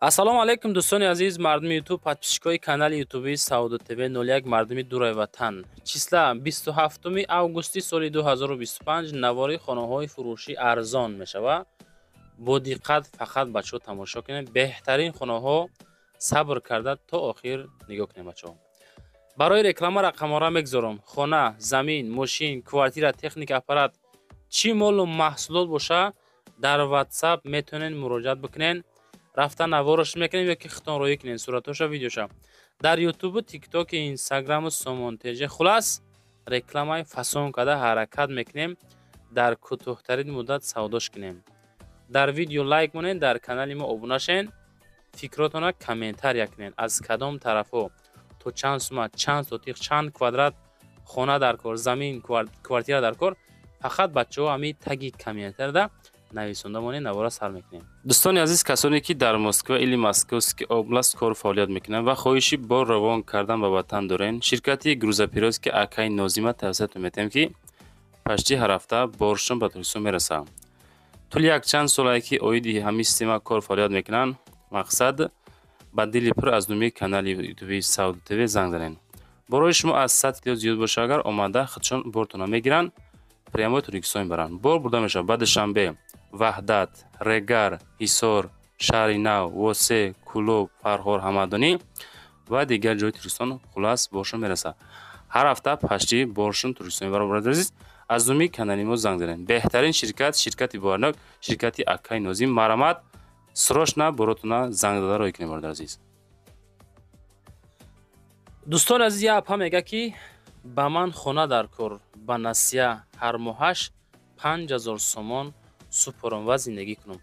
Ассалому алайкум, дӯстони азиз, мардуми Ютуб, подписчикои канали ютуби Саодат ТВ 01, мардуми дураи ватан. Числа 27 августи соли 2025 навори хонаҳои фурӯшӣ арзон мешавад. Бо диққат фақат, бачаҳо, тамошо кунед. Беҳтарин хонаҳо, сабр карда то охир нигоҳ кунед, бачаҳо. Барои реклама рақамҳоро мегузорам. Хона, замин, мошин, квартира, техника, аппарат, чӣ молу маҳсулот боша, дар WhatsApp метавонед муроҷиат бикунед, рафта наворош мекунем ё ки худтон роӣ кунед суратоша, видеоша дар Ютубу, Тиктоки, Инстаграму, Сомонтеже. Хулас, рекламаи фасон карда ҳаракат мекунем, дар кӯтоҳтарин муддат савдош кунем. Дар видео лайк монед, дар канали мо обуна шен, фикротона комментария кунед, аз кадом тарафҳо, то чанд сума, чанд сотих, чанд квадрат хона дар кор, замин, квартира дар кор. Фақат, бачаҳо, ҳамин таги комментарияда нависонда монед. Навора сар мекунем. Дӯстони азиз, касоне ки дар Москва или Московский область кору фаъолият мекунанд ва хоҳиши бор равон кардан ба ватан дорен, ширкати грузоперевозки акай Нозима тавсиятон метиҳем, ки почти ҳар ҳафта боршон ба Тоҷикистон мерасад. Тӯли якчанд солае ки оиди ҳамин система кор фаъолият мекунанд. Мақсад, ба дили пур аз номи канали ютуби Сауд ТВ занг занед. Борои шумо аз 100 кило зиёд боша агар, омада худшон бортона мегиранд, прямой Тоҷикистон мебаранд. Бор бурда мешавад ба Душанбе, Ваҳдат, Регар, Ҳисор, Шаҳри Нав, Восе, Кӯлоб, Фархор, Ҳамадонӣ ва дигар ҷои Тоҷикистон. Хулас, боршон мерасад. Ҳар ҳафта почти боршон Тоҷикистон мебарад. Бародари азиз, аз номи канали мо занг занед. Беҳтарин ширкат, ширкати боварнок, ширкати акаи Нозим. Марҳамат, срочно боротона занг зада роҳӣ кунед, бародари азиз. Дӯстони азиз, як апа мега, ки ба ман хона дар кор, ба насия, ҳар моҳаш 5000 сомон супорам ва зиндагӣ кунам.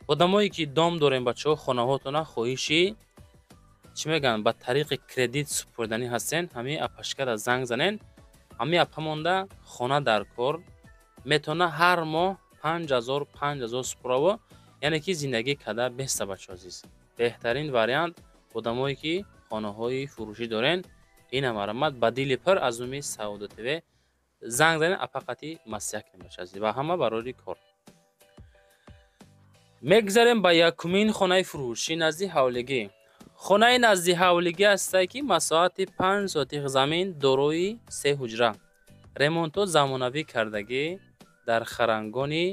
Одамое ки дом дорем, бачаҳо, хонаҳотона хоҳиши, чӣ мегӯянд, ба тариқи кредит супориданӣ ҳастен, ҳамин апашкара занг занен. Ҳамин апа монда хона дар кор, метавона ҳар моҳ 5000, 5000 супораво, яъне ки зиндагӣ карда беста. Бачаҳо азиз, беҳтарин вариант, одамое ки хонаҳои фурӯшӣ дорен, ина марҳамат, ба дили пур аз номи Саодат ТВ занг занен, апақати маслиҳат кунем. Бачаҳо азиз, ва ҳама барори кор. Мегузарем ба якумин хонаи фурӯшӣ назди ҳавлигӣ. Хонаи назди ҳавлигӣ ҳастае, ки масоҳати 5 сотих замин, дорои се ҳуҷра, ремонтҳо замонавӣ кардагӣ, дар харангони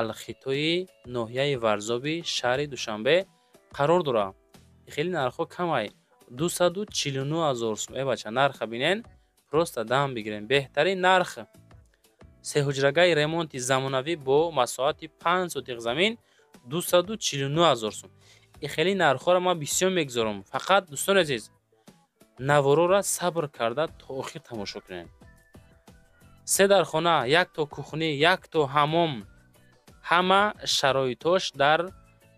Алхитои ноҳияи Варзоби шаҳри Душанбе қарор дорад. Хеле нархҳо камай, 249 000 сум. Э, бача, нарха бинен, просто дам бигирем. Беҳтарин нарх, сеҳуҷрагаи ремонти замонавӣ бо масоҳати 5 сотих замин, 249 000 сум. И хеле нархҳоро ман бисёр мегузорам. Фақат, дӯстони азиз, наворора сабр карда то охир тамошо кунед. Се дархона, якто кухня, якто ҳамом, ҳама шароитош дар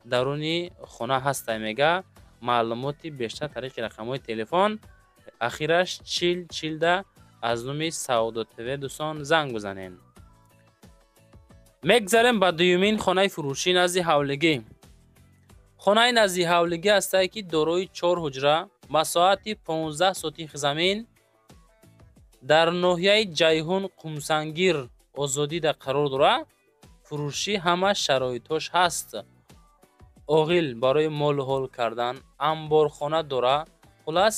даруни хона ҳастай, мега. Маълумоти бештар тариқи рақамҳои телефон, ахираш чил чилда, аз номи Саодат ТВ, дӯстон, занг бизанед. Мегузарем ба дуюмин хонаи фурӯшӣ назди ҳавлигӣ. Хонаи назди ҳавлигӣ ҳастае, ки дорои чор ҳуҷра, масоҳати 15 сотих замин, дар ноҳияи Ҷайҳун, Қумсангир, Озодида қарор дорад. Фурӯшӣ, ҳама шароитҳош ҳаст, оғил барои молу ҳол кардан, амборхона дорад. Хулас,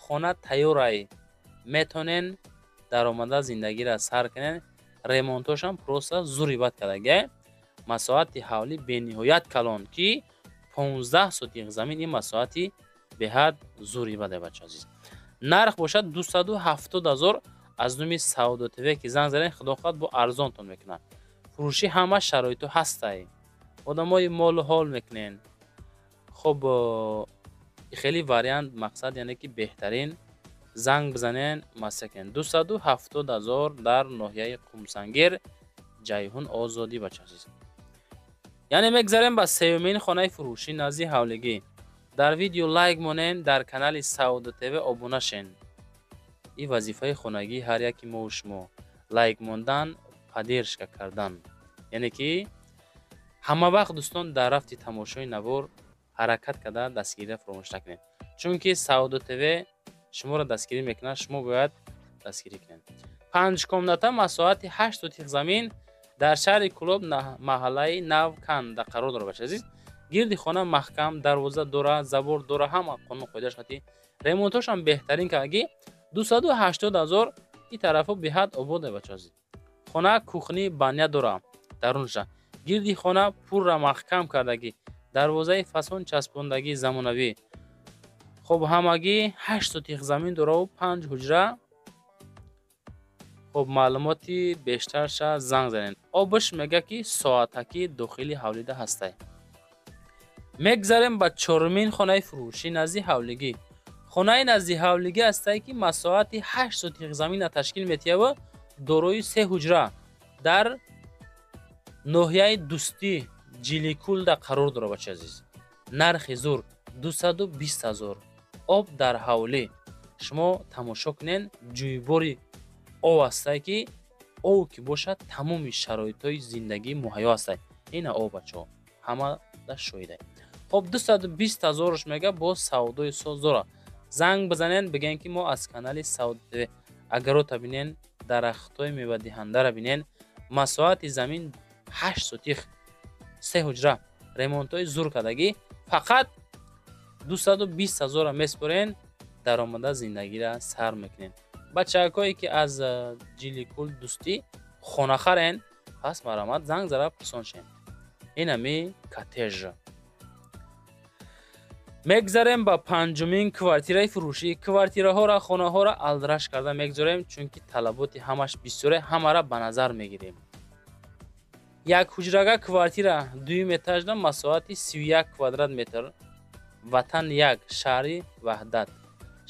хона тайёрай, метавонен даромада зиндагиро сар кунен. Ремонтошам просто зури бад кардагия. Масоҳати ҳавлӣ бениҳоят калон, ки 15 сотих замин, ин масоҳати беҳад зури баде, бача азиз. Нарх бошад 270 000. Аз номи Саодат ТВ ки занг занед, худо хоҳад, бо арзонтон мекунад. Фурӯшӣ, ҳама шароитҳо ҳастай. Одамои молу ҳол мекунен. Хуб, хеле вариант, мақсад, яъне ки беҳтарин, занг бизанен, маслиҳат кунен. 270 000, дар ноҳияи Қумсангир, Ҷайҳун, Озодӣ, бача азиз. Яъне мегузарем ба сеюмин хонаи фурӯшӣ назди ҳавлигӣ. Дар видео лайк монен, дар канали Саодат ТВ обуна шен. Ин вазифаи хонагии ҳар яки мову шумо: лайк мондан, поддержка кардан. Яъне ки ҳама вақт, дӯстон, дар рафти тамошои навор ҳаракат карда дастгириро фаромӯш накунед, чунки Саодат ТВ шуморо дастгирӣ мекунад, шумо бояд дастгирӣ кунед. Панҷ комната, масоҳати 8 сотих замин, дар шаҳри Кӯлоб, маҳаллаи Навканда қарор дорад. Бача азиз, Гирди хона маҳкам, дарвоза дора, забор дора, ҳама қонун қоидааш хати. Ремонтошам беҳтарин кардагӣ. 280 000. И тарафо беҳад ободе, бачаҳо азиз. Хона кухни, баня дора дарунша. Гирди хона пурра маҳкам кардагӣ. Дарвозаи фасон часпондагӣ замонавӣ. Хоб, ҳамагӣ 8 сотих замин дораву 5 ҳуҷра. Хоб, маълумоти бештарша занг занед. Обш мега ки соатакӣ дохили ҳавлида ҳастай. Мегзарем ба чорумин хонаи фурӯшӣ назди ҳавлигӣ. Хонаи назди ҳавлигӣ ҳастай, ки масоҳати 8 сотих заминро ташкил метиҳад, дорои 3 ҳуҷра, дар ноҳияи Дӯстӣ Ҷиликулда қарор дорад, бачаи азиз. Нархи зур 220 000. Об дар ҳавлӣ. Шумо тамошо кунед, ҷӯйбори об ҳастай, ки об ки бошад, тамоми шароитҳои зиндагӣ муҳайё ҳастай. Ина об, бачаҳо, ҳамада шоҳидай. Хоб, 220 000-ш мега, боз савдои соз дорад. Занг бизанед, бигӯен ки мо аз канали Савдо ТВ. Агарота бинен, дарахтҳои мевадиҳандаро бинен. Масоҳати замин 8 сотих, 3 ҳуҷра, ремонтҳои зур кардагӣ. Фақат 220 000-ро меспорен, даромада зиндагиро сар мекунен. Бачакҳое ки аз Ҷиликул, Дӯстӣ хона харен, пас марҳамат, занг зада пурсон шавем. Инами коттеж. Мегзарем ба панҷумин квартираи фурӯшӣ. Квартираҳоро, хонаҳоро алдраш карда мегзорем, чунки талаботи ҳамаш бисёре, ҳамаро ба назар мегирем. Як ҳуҷрага квартира дуюм этажда, масоҳати 31 квадрат метр, Ватан 1, шаҳри Ваҳдат.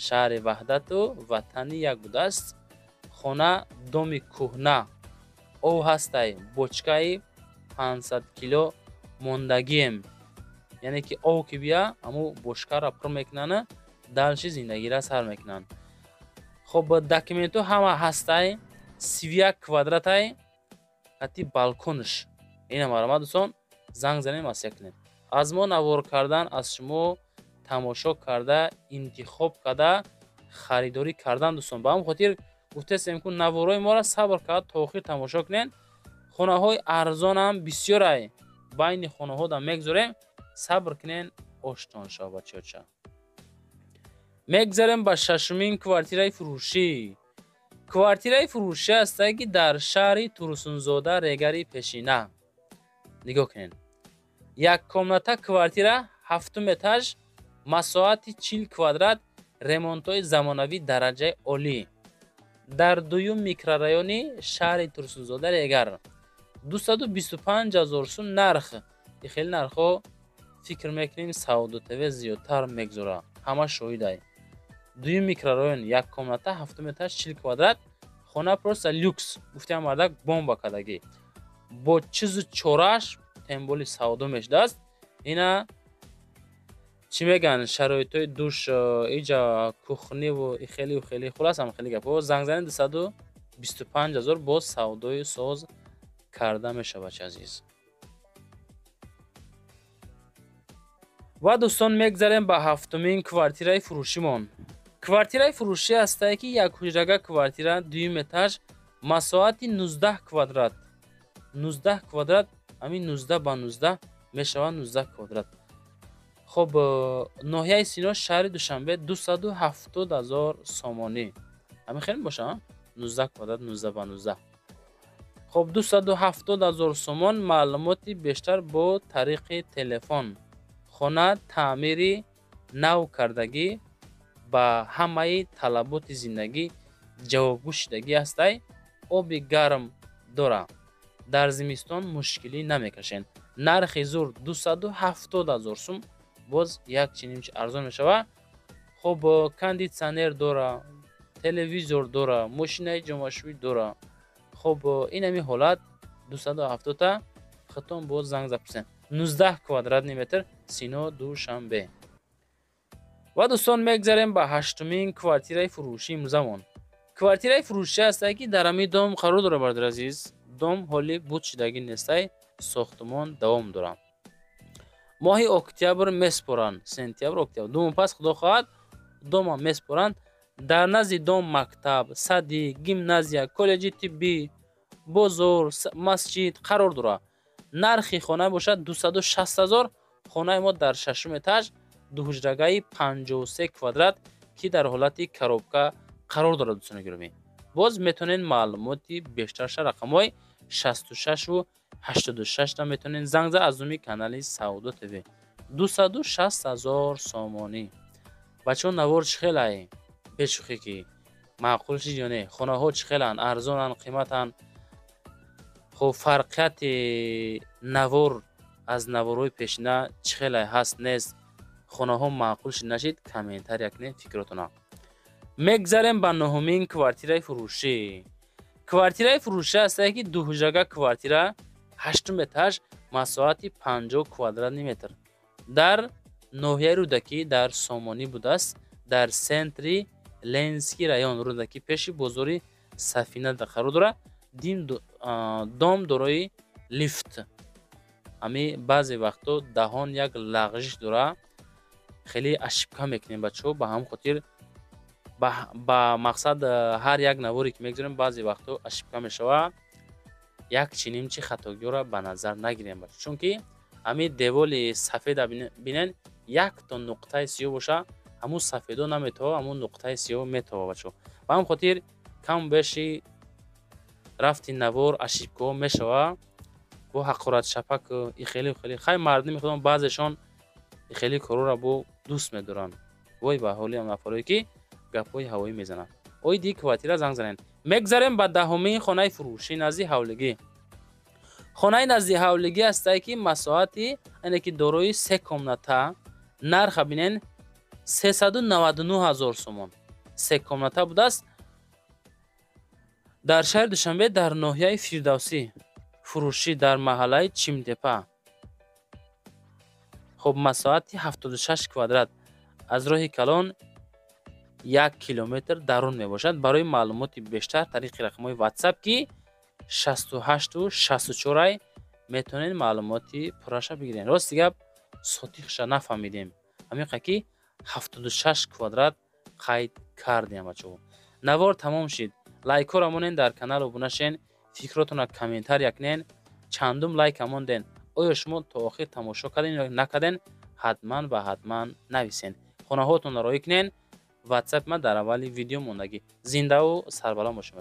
Шаҳри Ваҳдату Ватани 1 будааст. Хона доми кӯҳна, ов ҳастай, бочкаи 500 кило мондагием, яъне ки ов ки бия, ҳамун бочкаро пур мекунанд, дальше зиндагиро сар мекунанд. Хоб, документҳо ҳама ҳастай, 31 квадратай, ҳатти балконш. Ина марҳамат, дӯстон, занг занем, масия кунед. Аз мо навор кардан, аз шумо тамошо карда, интихоб карда, харидорӣ кардан, дӯстон. Ба ҳамн хотир гуфтестем, ку наворҳои моро сабр карда то охир тамошо кунед. Хонаҳои арзонам бисёрай, байни хонаҳо да мегзорем, сабр кунен, оштон шава, бачаёча. Мегзарем ба шашумин квартираи фурӯшӣ. Квартираи фурӯшӣ ҳастае, ки дар шаҳри Турсунзода, Регари пешина. Нигоҳ кунед, як комната квартира, ҳафтум этаж, масоҳати 40 квадрат, ремонтҳои замонавӣ дараҷаи олӣ, дар дуюм микрорайони шаҳри Турсунзода, Регар. 225 000 сум нарх. Хеле нархҳо фикр мекунем, Савдо ТВ зиёдтар мегзора, ҳама шоҳидай. Дуюм микрорайон, як комната, ҳафтум этаж, 40 квадрат. Хона просто люкс, гуфтиам, мардак бомба кардагӣ, бо чизу чораш темболи савдо мешудааст. Ина чӣ мегӯянд, шароитҳои душ, иҷа кухниву хелию хеле, хулас ҳам хеле гапҳо. Занг занед, 225 000, боз савдои соз карда мешавад, чи азиз. Ва дӯстон, мегзарем ба ҳафтумин квартираи фурӯшимон. Квартираи фурӯшӣ ҳастае, ки як ҳуҷрага квартира, дуюм этаж, масоҳати 19 квадрат. 19 квадрат, ҳамин 19 ба 19 мешавад 19 квадрат. Хоб, ноҳияи Сино, шаҳри Душанбе, 270 000 сомонӣ. Ҳамин хеле боша, 19 квадрат, 19 ба 19. Хоб, 270 000 сомон. Маълумоти бештар бо тариқи телефон. Хона таъмири нав кардагӣ, ба ҳамаи талаботи зиндагӣ ҷавобгӯ шудагӣ ҳастай. Оби гарм дора, дар зимистон мушкилӣ намекашед. Нархи зур 270 000 сум, боз як чинимчи арзон мешавад. Хоб, кондитсионер дора, телевизор дора, мошинаи ҷомашӯӣ дора. Хоб, ин ҳами ҳолат, 270-та хитон, боз занг запурсем. 19 квадратный метр, Сино, Душанбе. Ва дӯстон, мегзарем ба ҳаштумин квартираи фурӯшии имрӯзамон. Квартираи фурӯшӣ ҳастае, ки дар ҳамин дом қарор дорад, бародари азиз. Дом ҳоли буд шудагӣ нестай, сохтумон давом дорад. Моҳи октябр меспоранд, сентябр, октябр, 2 моҳ пас, худо хоҳад, дома меспоранд. Дар назди дом мактаб, садик, гимназия, коллеҷи тиббӣ, бозор, масҷид қарор дорад. Нархи хона бошад 260 000. Хонаи мо дар шашум этаж, дуҳуҷрагаи 53 квадрат, ки дар ҳолати коробка қарор дорад. Дӯстони гиромӣ, боз метавонед маълумоти бештарша рақамҳои 66 86 метавонед занг зад. Аз номи канали Савдо ТВ 260 000 сомонӣ. Бачаҳо, навор чӣ хелай? Бешӯхӣ, ки маъқул шид ё не? Хонаҳо чӣ хеланд? Арзонанд, қиматанд? Хуб, фарқияти навор аз наворҳои пешина чӣ хелай, ҳаст, нест? Хонаҳо маъқул шид, нашид? Комментария кунед фикротона. Мегзарем ба нуҳумин квартираи фурӯшӣ. Квартираи фурӯшӣ ҳастае, ки дуҳуҷрага квартира, ҳаштум этаж, масоҳати 50 квадратный метр, дар ноҳияи Рӯдакӣ, дар Сомонӣ будааст, дар центри Ленинский район, Рӯдакӣ, пеши бозори Сафина қарор дорад. Дом дорои лифт. Ҳами баъзе вақтҳо даҳон як лағжиш дора, хеле ошибка мекунем, бачаҳо. Ба ҳамон хотир, ба мақсад, ҳар як наворе ки мегузорем, баъзе вақтҳо ошибка мешавад. Як чинимчи хатогиҳоро ба назар нагирем, бача, чунки ҳамин деволи сафеда бинен, якто нуқтаи сиёҳ боша, ҳамун сафедо наметова, ҳамун нуқтаи сиёҳ метова, бачаҳо. Ба ҳамин хотир каму беши рафти навор ошибкаҳо мешава. Бо ҳақорат шапак ихеле хеле хай мардуми худон баъзешон хеле корора бо дӯст медоранд. Вой ба ҳоли нафарое, ки гапҳои ҳавоӣ мезананд. Оиди квартира занг занед. Мегзарем ба 10-умин хонаи фурӯшӣ назди ҳавлигӣ. Хонаи назди ҳавлигӣ ҳастае, ки масоҳати, яъне ки дорои се комната. Нарха бинен, 399 ҳазор сомон. Се комната будааст, дар шаҳри Душанбе, дар ноҳияи Фирдавсӣ, фурӯшӣ, дар маҳаллаи Чимтепа. Хуб, масоҳати 76 квадрат, аз роҳи калон 1 километр дарун мебошад. Барои маълумоти бештар тариқи рақамҳои Ватсап, ки 68 64, метавонед маълумоти пурраша бигиред. Рости гап, сотихша нафаҳмидем, ҳамиқа ки 76 квадрат қайд кардем. Бачаҳо, навор тамом шид. Лайкҳоро монен, дар канал обуна шен, фикротонро комментария кунен. Чандум лайка монден? Оё шумо то охир тамошо карден ё накарден? Ҳатман ва ҳатман нависен. Хонаҳоатонро роҳӣ кунен. Ватсапи ман дар аввали видео мондагӣ. Зиндаву сарбаланд бошед.